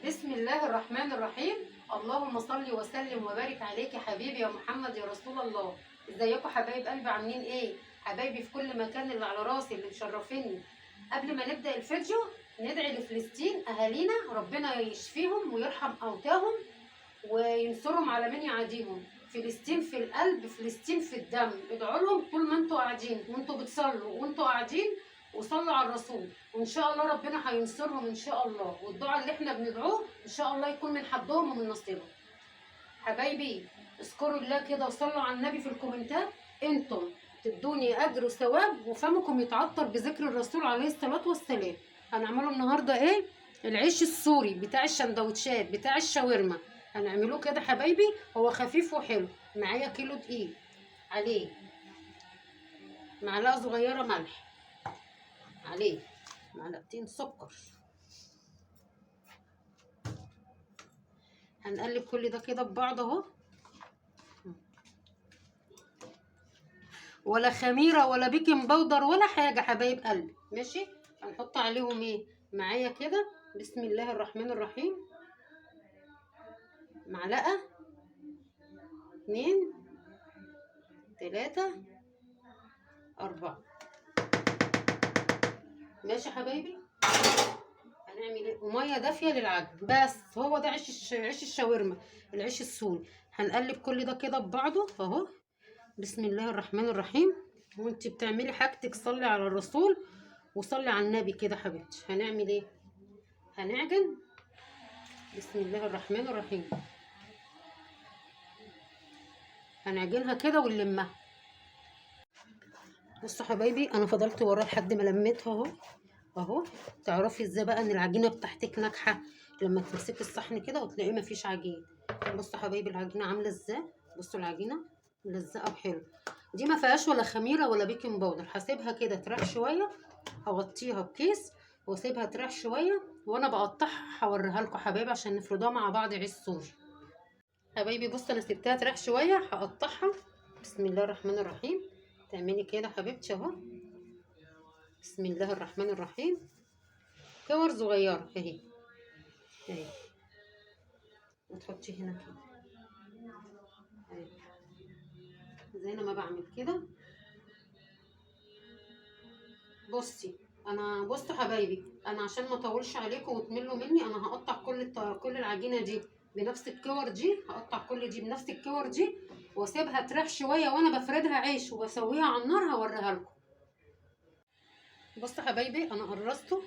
بسم الله الرحمن الرحيم. اللهم صل وسلم وبارك عليك يا حبيبي يا محمد يا رسول الله. ازيكم حبايب قلبي، عاملين ايه حبايبي في كل مكان، اللي على راسي اللي مشرفيني. قبل ما نبدا الفيديو ندعي لفلسطين اهالينا، ربنا يشفيهم ويرحم اوتاهم وينصرهم على من يعاديهم. فلسطين في القلب، فلسطين في الدم. ادعوا لهم طول ما انتوا قاعدين وانتوا بتصلوا وانتوا قاعدين، وصلوا على الرسول، وان شاء الله ربنا هينصرهم ان شاء الله. والدعاء اللي احنا بندعوه ان شاء الله يكون من حدهم ومن نصيبهم. حبايبي اذكروا الله كده وصلوا على النبي في الكومنتات، انتم تدوني اجر وثواب وفمكم يتعطر بذكر الرسول عليه الصلاة والسلام. هنعمله النهارده ايه؟ العيش السوري بتاع الشندوتشات بتاع الشاورما. هنعملوه كده حبايبي، هو خفيف وحلو. معايا كيلو دقيق، عليه معلقه صغيرة ملح، عليه معلقتين سكر. هنقلب كل ده كده ببعض اهو، ولا خميره ولا baking powder ولا حاجة حبايب قلبي، ماشي. هنحط عليهم ايه معايا كده؟ بسم الله الرحمن الرحيم. معلقه، 2 3 4، ماشي حبايبي. هنعمل ايه؟ ومية دافيه للعجن، بس هو ده عيش الشاورما، العيش السوري. هنقلب كل ده كده ببعضه اهو، بسم الله الرحمن الرحيم. وانت بتعملي حاجتك صلي على الرسول وصلي على النبي كده حبيبتي. هنعمل ايه؟ هنعجن. بسم الله الرحمن الرحيم. هنعجنها كده ونلمها. بصوا حبايبي، انا فضلت وراه لحد ما لميتها اهو اهو. تعرفي ازاي بقى ان العجينة بتاعتك ناجحة؟ لما تمسكي الصحن كده وتلاقيه مفيش عجين. بصوا حبايبي العجينة عامله ازاي، بصوا العجينة ملزقه وحلو. دي ما فيهاش ولا خميره ولا baking powder. هسيبها كده تريح شوية، هغطيها بكيس واسيبها تريح شوية، وانا بقطعها هوريها لكم حبايبي عشان نفردوها مع بعض عيش سوري. حبايبي بصوا، انا سبتها تريح شوية، هقطعها. بسم الله الرحمن الرحيم. تعملي كده حبيبتي اهو، بسم الله الرحمن الرحيم. كور صغيرة اهي اهي، وتحطي هنا كده اهي زي انا ما بعمل كده. بصي انا، بصوا حبايبي، انا عشان ما اطولش عليكم وتملوا مني، انا هقطع كل العجينة دي بنفس الكور دي، هقطع كل دي بنفس الكور دي واسيبها تريح شوية، وانا بفردها عيش وبسويها على النار هوريها لكم. بصوا حبايبي، انا قرصته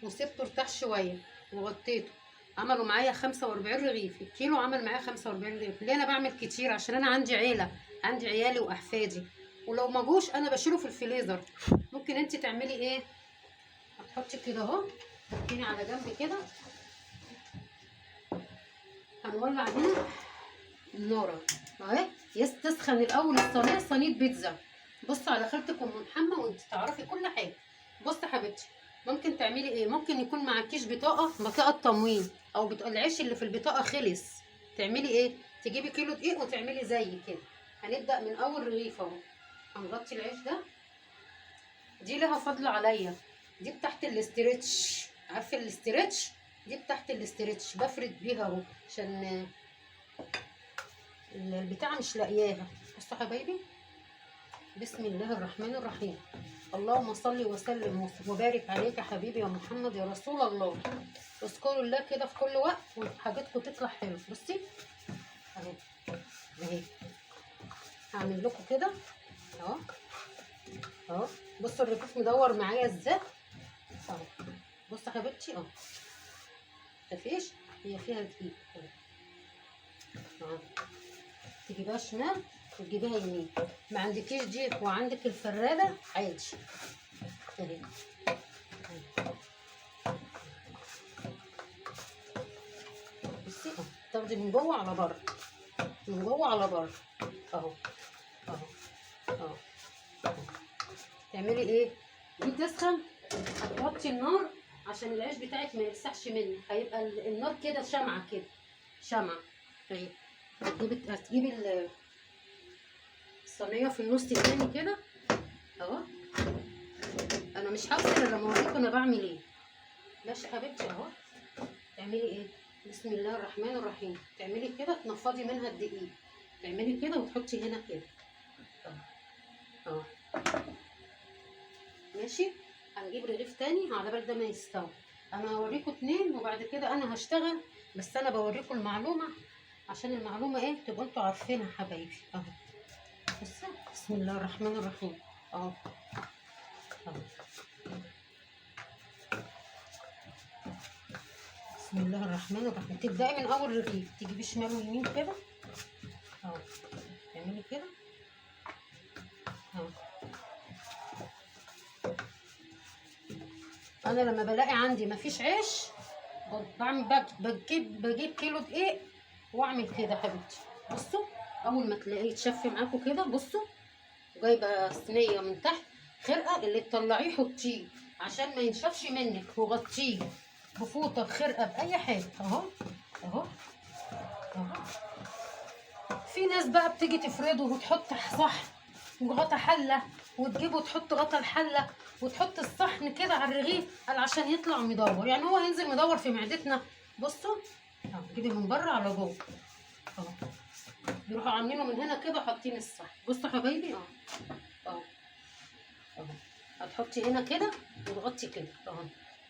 وسبته ارتاح شوية وغطيته. عملوا معايا 45 رغيف، الكيلو عمل معايا 45 رغيف. ليه انا بعمل كتير؟ عشان انا عندي عيله، عندي عيالي واحفادي، ولو ما جوش انا بشيله في الفريزر. ممكن انت تعملي ايه؟ هتحطي كده اهو، تركيني على جنب كده. هنولع هنا النار اهي، تسخن الاول الصينية، صينية بيتزا. بصوا على خالتك ام محمد وانت تعرفي كل حاجة. بصي حبيبتي، ممكن تعملي ايه؟ ممكن يكون معكيش بطاقة تموين، او العيش اللي في البطاقة خلص. تعملي ايه؟ تجيبي كيلو دقيق وتعملي زي كده. هنبدا من اول رغيف اهو، هنغطي العيش ده. دي لها فضل عليا، دي بتاعت ال stretch، عارفه ال stretch؟ دي بتاعت ال stretch، بفرد بيها اهو عشان البتاعه مش لاقياها. بصوا حبايبي، بسم الله الرحمن الرحيم. اللهم صل وسلم وبارك عليك يا حبيبي يا محمد يا رسول الله. اذكروا الله كده في كل وقت وحاجتكم تطلع حلو. بصي اهي اهي، هعمل لكم كده اهو اهو. بصوا الرغيف مدور معايا ازاي اهو. بصوا حبيبتي اهو، مفيش، هي فيها دقيق اهو. تجيبها شمال وتجيبيها يمين. ما عندكيش دي وعندك الفراده عادي اهي. بصي اهو، تاخدي من جوه على بره، من جوه على بره اهو اهو اهو. تعملي ايه؟ دي تسخن، هتوطي النار عشان العيش بتاعك ما يلسعش منك. هيبقى النار كده شمعة كده، شمعة اهي. هتجيبي الصينية في النص تاني كده اهو. انا مش هفصل الا لما اوريكم انا بعمل ايه. ماشي حبيبتي اهو. تعملي تعملي ايه؟ بسم الله الرحمن الرحيم، تعملي كده تنفضي منها الدقيق، تعملي كده وتحطي هنا كده اهو. ماشي. هنجيب رغيف تاني على بال ده ما يستوي. انا هوريكم 2 وبعد كده انا هشتغل، بس انا بوريكم المعلومة عشان المعلومة ايه تبقوا انتوا عارفينها حبايبي اهو. بصوا بسم الله الرحمن الرحيم اهو اهو. بسم الله الرحمن الرحيم. تبداي من اول رغيف، تجيبي شمال ويمين كده اهو، تعملي كده اهو. انا لما بلاقي عندي مفيش عيش بعمل بجيب كيلو دقيق واعمل كده حبيبتي. بصوا اول ما تلاقيه يتشف معاكم كده، بصوا جايبه صينية من تحت خرقه، اللي تطلعيه حطيه عشان ما ينشفش منك، وغطيه بفوطه بخرقه باي حاجة اهو اهو اهو. في ناس بقى بتيجي تفرده وتحط صحن وغطا حله، وتجيبه وتحط غطا الحلة وتحط الصحن كده على الرغيف عشان يطلع مدور، يعني هو هينزل مدور في معدتنا. بصوا اهو، جيبي من بره على جوه اهو، يروحوا عاملينه من هنا كده حاطين الصحن. بصوا حبايبي اهو اهو اهو، هتحطي هنا كده وتغطي كده اهو،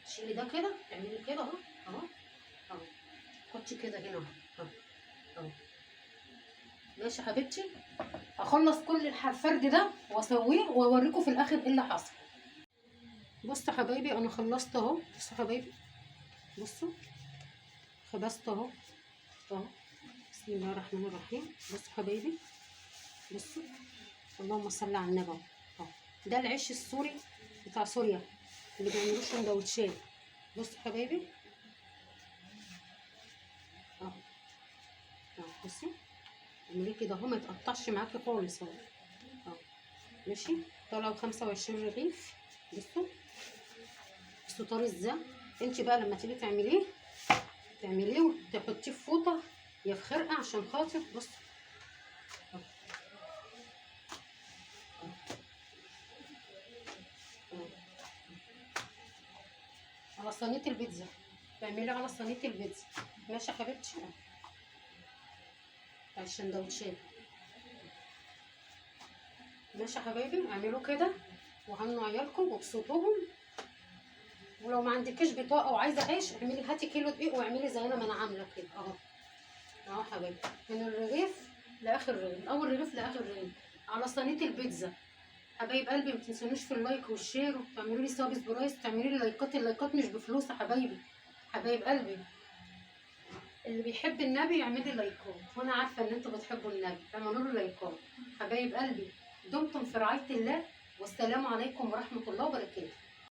تشيلي ده كده تعملي كده اهو اهو اهو، حطي كده هنا اهو اهو. ماشي يا حبيبتي. هخلص كل الفرد ده واسويه واوريكم في الاخر ايه اللي حصل. بصوا حبايبي انا خلصت اهو. بصوا حبايبي، بصوا خبزت اهو اهو. بسم الله الرحمن الرحيم. بصوا حبايبي، بصوا اللهم صل على النبي اهو. ده العيش السوري بتاع سوريا اللي بيعملوه سندوتشات. بصوا حبايبي اهو اهو. بصي اعمليه كده اهو، ما يتقطعش معاكي خالص اهو اهو. ماشي. طلعوا 25 رغيف. بصوا بصوا طري ازاي. انت بقى لما تيجي تعمليه تعمليه وتحطيه في فوطه يا في خرقه عشان خاطر. بصوا على صينية البيتزا، تعمليه على صينية البيتزا. ماشي يا حبيبتي بتاع السندوتشات. ماشي يا حبايبي، اعملوا كده وهنوا عيالكم وابسطوهم. ولو ما عندكيش بطاقة وعايزه عيش، اعملي هاتي كيلو دقيق واعملي زي انا ما انا عامله كده اهو اهو حبايبي، من الرغيف لاخر رغيف، من اول رغيف لاخر رغيف على صينية البيتزا. حبايب قلبي ما تنسونيش في ال like وال share، وتعملوا لي subscribe، وتعملوا لي لايكات. اللايكات مش بفلوس يا حبايبي. حبايب قلبي اللي بيحب النبي يعمل لي لايكات، وانا عارفه ان انتوا بتحبوا النبي، اعملوا له لايكات. حبايب قلبي دمتم في رعاية الله، والسلام عليكم ورحمة الله وبركاته.